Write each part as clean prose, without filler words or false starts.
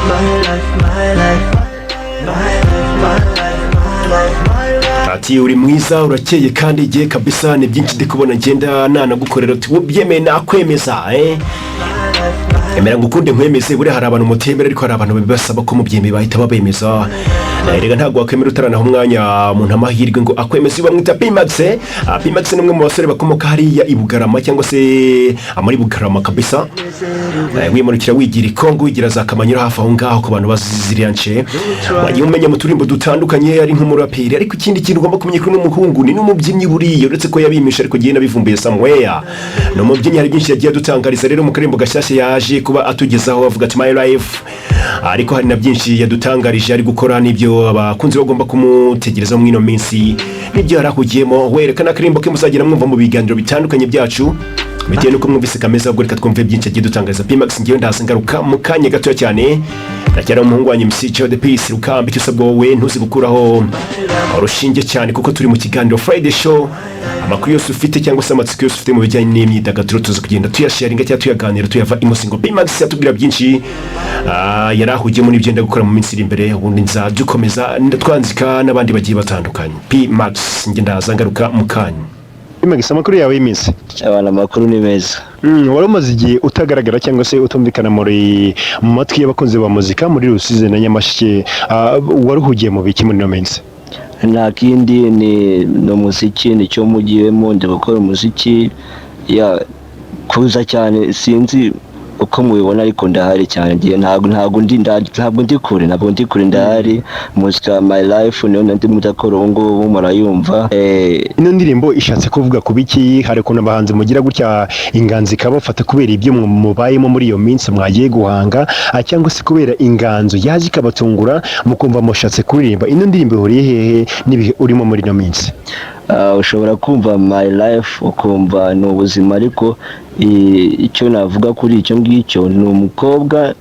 My life, my life, my life, my life, my life, my life. Ati uri mwiza, urakeye kandi igihe kabisa ni byinshi ndi kubona ngenda nanagukorera. Uti ubyemeye nakwemeza, eh? Emera ngo ukunde nkwemeze. Buriya hari abantu mutemera, ariko hari abantu bibasaba ko mubyemeye bahita babemeza. Rega ntabwo wakwemera utaranaha umwanya umuntu amahirwe ngo akwemeze. Bamwita P-Max. P-Max ni umwe mu basore bakomoka hariya i Bugarama cyangwa se muri Bugarama kabisa. Wimanukira wigira i Kongo, wigira za Kamanyura hafi aho ngaho, ku bantu bazi ziriya nce wagiye umenya mu turimbo dutandukanye ari nk'umuraperi. Ariko ikindi kintu ugomba kumenya ko n'umuhungu ni n'umubyinnyi buriya, uretse ko yabimisha ariko giye nabivumbuye somewhere, ni umubyinnyi. Hari byinshi yagiye adutangariza rero mu karimbo gashyashya yaje kuba atugezaho, avuga ati "My life", ariko hari na byinshi yadutangarije ari gukora n'ibyo abakunzi bagomba kumutegereza muri ino minsi n'ibyo yari ahugiyemo. Werekana akarimbo ke muzagera mwumva mu biganiro bitandukanye byacu bitewe n'uko mwumvise kameze. Ahubwo reka twumve byinshi agiye dutangariza P-Max. Ngewe ndaza ngaruka mu kanya gatoya cyane. Ndacyari umuhungu wanyu MC Joe the Peace Rukamba. Icyo usabwa wowe, ntuzi gukuraho urushinge cyane kuko turi mu kiganiro Friday Show. Amakuru yose ufite cyangwa se amatsiko yose ufite mu bijyanye n'imyidagaduro tuza kugenda tuyasharinga cyangwa tuyaganira tuyava imusingo. P-Max yatubwira byinshi yari ahugiyemo n'ibyo yenda gukora mu minsi iri imbere, ubundi nza dukomeza twanzika n'abandi bagiye batandukanye. P-Max, njye ndaza ngaruka mu kanya. P-Max, amakuru yawe y'iminsi? Abantu, amakuru ni meza. Wari umaze igihe utagaragara cyangwa se utumvikana mu matwi y'abakunzi ba muzika muri Rusizi na Nyamasheke. Wari uhugiye mu biki muri ino minsi? Nta kindi, ni umuziki, nicyo mugiyemo, ndi gukora umuziki ya kuza cyane. Sinzi uko mubibona ariko ndahari cyane. Ngiye ntabwo ndi kure, ntabwo ndi kure, ndahari. Muzika My Life niyo ndimo ndakora ubu ngubu, murayumva. Ino ndirimbo ishatse kuvuga ku biki? Hari ukuntu abahanzi mugira gutya inganzo ikabafata kubera ibyo mubayemo muri iyo minsi mwagiye guhanga, cyangwa se kubera inganzo yaje ikabatungura mukumva mushatse kuririmba. Ino ndirimbo ihuriye hehe n'ibihe urimo muri ino minsi? Ushobora kumva "My life" ukumva ni ubuzima, ariko icyo navuga kuri icyo ngicyo ni umukobwa.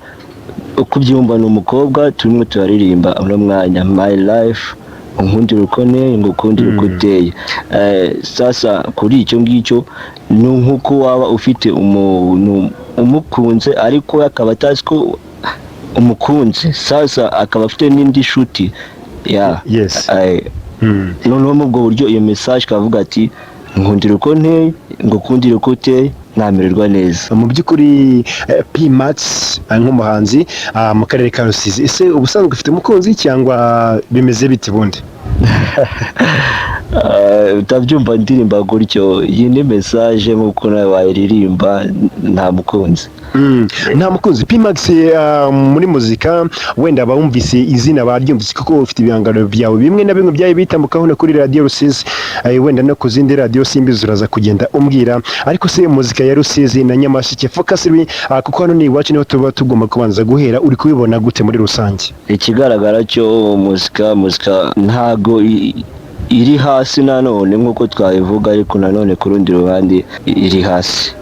Uko ubyumva, ni umukobwa turimo turaririmba uno mwanya. "My life", unkundira uko nteye, ngukundira uko uteye. Sasa kuri icyo ngicyo ni nk'uko waba ufite umuntu umukunze ariko akaba atazi ko umukunze, sasa akaba afite n'indi shuti ya noneho muri ubwo buryo iyo message ikavuga ati nkundira uko nteye, ngukundira uko uteye, namererwa neza. Mu by'ukuri, P-Max, nk'umuhanzi mu karere ka Rusizi, ese ubusanzwe ufite umukunzi cyangwa bimeze bite bundi? Utabyumva ndirimba gutyo, iyi ni message nk'uko nawe wayiririmba. Nta mukunzi. Nta mukunzi. P-Max, muri muzika wenda abumvise izina baryumvise kuko ufite ibihangano byawe bimwe na bimwe byaye bitambukaho no kuri radiyo Rusizi, wenda no ku zindi radiyo simbizi, uraza kugenda umbwira. Ariko se muzika ya Rusizi na Nyamasheke focus, kuko hano ni iwacu, niho tuba tugomba kubanza guhera, uri kubibona gute muri rusange? Ikigaragara cyo muzika ntago iri hasi nanone nk'uko twabivuga, ariko nanone ku rundi ruhande iri hasi.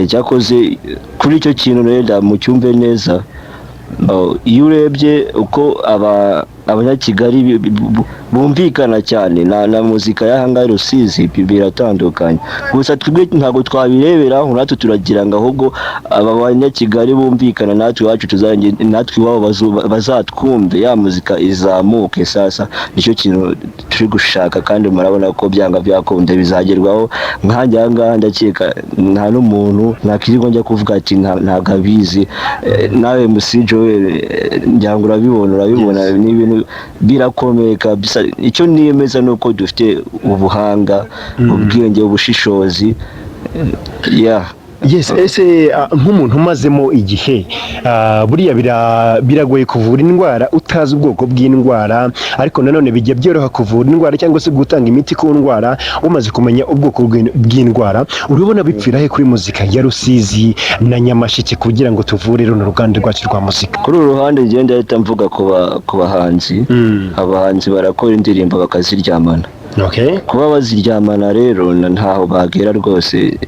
Cyakoze kuri icyo kintu rero mucyumve neza. Oh, iyo urebye uko abanyakigali bumvikana cyane na muzika y'ahangaha i Rusizi, biratandukanye. Gusa twebwe ntabwo twabireberaho, natwe turagira ngo ahubwo aba banyakigali bumvikana natwe iwacu tuzange, natwe iwabo bazatwumve, ya muzika izamuke. Sasa nicyo kintu turi gushaka kandi murabona ko byanga byakunda bizagerwaho. Nkanjye aha ngaha ndakeka nta n'umuntu nakirirwa njya kuvuga ati ntabwo abizi. Nawe MC Joel, ngira ngo urabibona, ni ibintu birakomeye kabisa. Icyo niyemeza ni uko dufite ubuhanga, ubwenge, ubushishozi, yeah. Yes, ese nk'umuntu umazemo igihe, buriya biragoye kuvura indwara utazi ubwoko bw'indwara, ariko nanone bijya byoroha kuvura indwara cyangwa se gutanga imiti ku ndwara umaze kumenya ubwoko bw'indwara. Urabona bipfira he kuri muzika ya Rusizi na Nyamasheke kugira ngo tuvure runo ruganda rwacu rwa muzika? Kuri uru ruhande ngenda ahita mvuga ku bahanzi. Abahanzi barakora indirimbo bakaziryamana. Kuba baziryamana rero ntaho bagera rwose.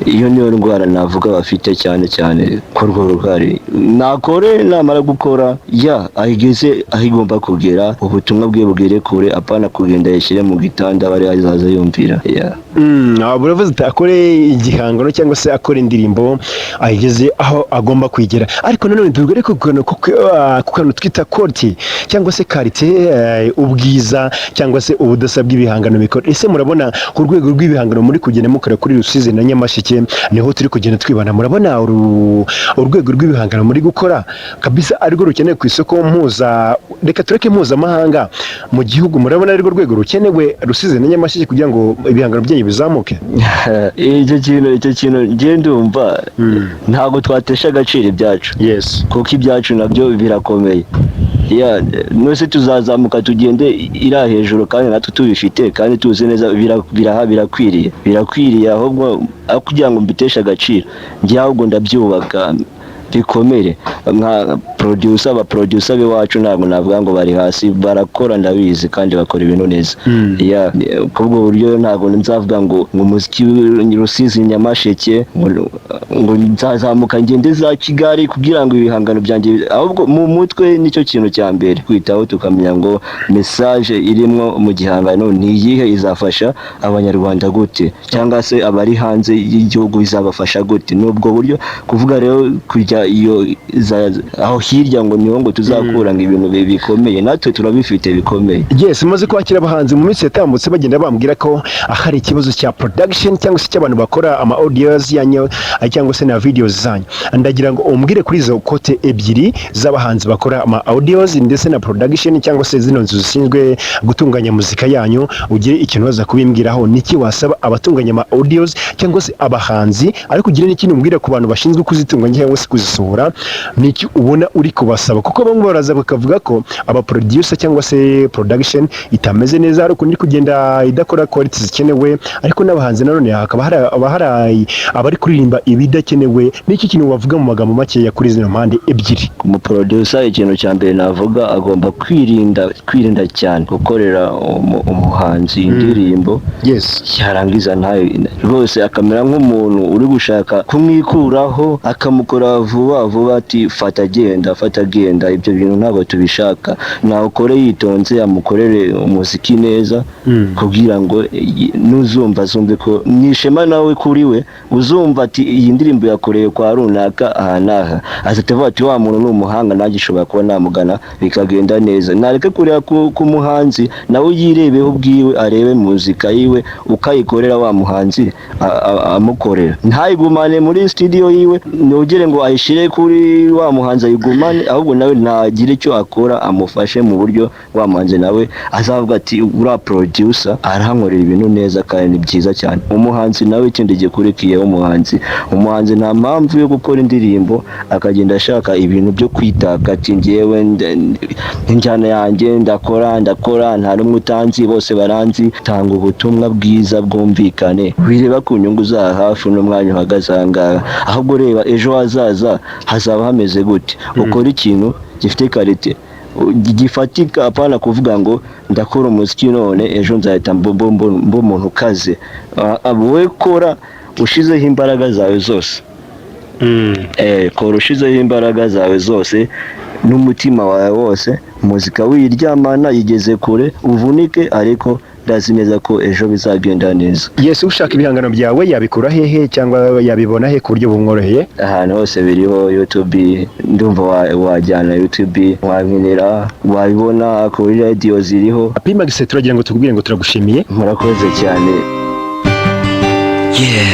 Iyo niyo ndwara navuga bafite cyane cyane, ko urwo ruhare nakore, namara gukora ya ayigeze aho igomba kugera, ubutumwa bwe bugere kure, apana kugenda yishyire mu gitanda bari azaza yumvira ya. Buravuze ati akore igihangano cyangwa se akore indirimbo ayigeze aho agomba kuyigera. Ariko nanone tugere ku kantu twita quality cyangwa se qualité, ubwiza cyangwa se ubudasa bw'ibihangano bikora. Ese murabona ku rwego rw'ibihangano muri kugenda mukora kuri Rusizi na Nyamasheke, niho turi kugenda twibana, murabona urwego rw'ibihangano muri gukora kabisa arirwo rukenewe ku isoko mpuza, reka tureke mpuzamahanga, mu gihugu? Murabona arirwo rwego rukenewe Rusizi na Nyamasheke kugira ngo ibihangano byanyu bizamuke? Icyo kintu njye ndumva ntabwo twatesha agaciro ibyacu, kuko ibyacu nabyo birakomeye. Ya, nose tuzazamuka tugende ira hejuru kandi natwe tubifite kandi tuzi neza birakwiriye, birakwiriye. Ahubwo aho kugira ngo mbiteshe agaciro, njye ahubwo ndabyubaka bikomere. Nka producer, aba producer b'iwacu ntabwo navuga ngo bari hasi, barakora, ndabizi, kandi bakora ibintu neza. Ya, kubwo buryo ntabwo nzavuga ngo umuziki Rusizi, Nyamasheke, ngo nzazamuka ngende za Kigali kugira ngo ibihangano byanjye. Ahubwo mu mutwe nicyo kintu cya mbere kwitaho, tukamenya ngo message irimo mu gihangano ni iyihe, izafasha Abanyarwanda gute, cyangwa se abari hanze y'igihugu izabafasha gute. Ni ubwo buryo kuvuga rero kujya iyo aho hirya ngo niho ngo tuzakura ngo ibintu bikomeye, natwe turabifite bikomeye. Yes, maze kwakira abahanzi mu minsi yatambutse, bagenda bambwira ko hari ikibazo cya production cyangwa se cy'abantu bakora ama audios yanyu cyangwa se na videos zanyu. Ndagira ngo umbwire kuri izo côté ebyiri z'abahanzi bakora ama audios ndetse na production, cyangwa se zino nzu zishinzwe gutunganya muzika yanyu, ugire ikintu baza kubimbwiraho. Niki wasaba abatunganya ama audios cyangwa se abahanzi? Ariko ugire n'ikintu umbwira ku bantu bashinzwe kuzitunganya cyangwa se kuzisohora. Niki ubona uri kubasaba? Kuko bamwe baraza bakavuga ko aba producer cyangwa se production itameze neza, hari ukuntu iri kugenda idakora quality zikenewe, ariko n'abahanzi nanone hakaba hari abahari abari kuririmba ibidakenewe. Niki kintu wavuga mu magambo makeya kuri zino mpande ebyiri? Umuproducer, ikintu cya mbere navuga, agomba kwirinda cyane gukorera umuhanzi indirimbo, yarangiza ntayo rwose akamera nk'umuntu uri gushaka kumwikuraho, akamukora vuba vuba, ati "Fata genda, fata genda." Ibyo bintu ntabwo tubishaka. Nawukore yitonze, amukorere umuziki neza, kugira ngo nuzumva azumve ko ni ishema nawe kuri we. Uzumva ati "Iyi ndirimbo yakoreye kwa runaka aha n'aha," azahita avuga ati "Wa muntu ni umuhanga, nanjye ushobora kuba namugana bikagenda neza." Nareke kureba ku muhanzi, nawe yirebeho ubwiwe, arebe muzika yiwe ukayikorera wa muhanzi amukorera, ntayigumane muri studio yiwe, ntugire ngo ayishyire kuri wa muhanzi ayigumane, ahubwo nawe ntagire icyo akora amufashe mu buryo wa muhanzi nawe azavuga ati "Uriya producer arankorera ibintu neza kandi ni byiza cyane." Umuhanzi nawe, ikindi gikurikiyeho, umuhanzi nta mpamvu yo gukora indirimbo akagenda ashaka ibintu byo kwitaka, ati "Njyewe injyana yanjye ndakora, ndakora, nta n'umwe utanzi, bose baranzi." Tanga ubutumwa bwiza bwumvikane, wireba ku nyungu za hafi n'umwanya uhagaze aha ngaha, ahubwo reba ejo hazaza hazaba hameze gute. Ukora ikintu gifite qualité, gifatika, apana kuvuga ngo ndakora umuziki none ejo nzahita mba umuntu ukaze. Wowe kora ushizeho imbaraga zawe zose. Kora ushizeho imbaraga zawe zose n'umutima wawe wose, muzika wiryamana igeze kure, uvunike, ariko ndazi neza ko ejo bizagenda neza. Yes, ushaka ibihangano byawe yabikura hehe cyangwa yabibona he ku buryo bumworoheye? Ahantu hose biriho, YouTube, ndumva wajyana YouTube wabinera, wabibona kuri radio ziriho. Pimax, turagira ngo tukubwire ngo turagushimiye. Murakoze cyane. Yeah.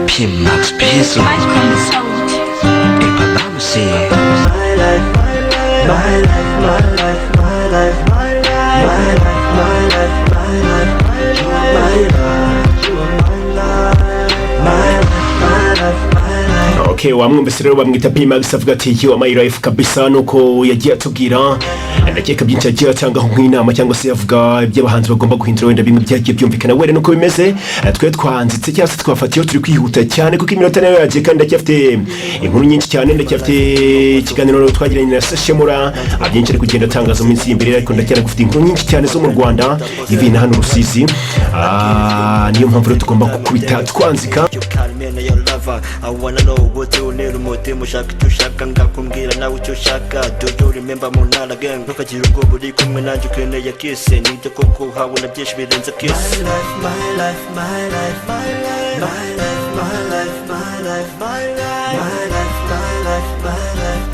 P-Max Pizzo. Epabamsi. My life, my life, my life, my life, my life, my life, my life. You are my life, you are my life, my life, my life, my life. Okay, wamwumvise rero, bamwita P-Max, avuga ati "You are my life" kabisa. Nuko yagiye atubwira, ndakeka byinshi yagiye atangaho nk'inama cyangwa se avuga iby'abahanzi bagomba guhindura, wenda bimwe byagiye byumvikana wenda nuko bimeze. Twe twanzitse cyangwa se twafatiyeho, turi kwihuta cyane kuko iminota nayo yagiye, kandi ndacyafite inkuru nyinshi cyane, ndacyafite ikiganiro twagiranye na Seshemura, byinshi ari kugenda atangaza mu minsi y'imbere, ariko ndacyari inkuru nyinshi cyane zo mu Rwanda, ivi na hano Rusizi. Niyo mpamvu rero tugomba gukubita twanzika. You call me na your lover. I wanna know what you need. Umutima ushaka icyo ushaka, ngakubwira nawe icyo ushaka. Do you remember mu ntara gang? Ntukagire ubwoba, uri kumwe nanjye, ukeneye kiss. Nibyo koko uhabona byinshi birenze kiss. My life, my life, my life, my life, my life, my life, my life, my life, my life, my life, my life.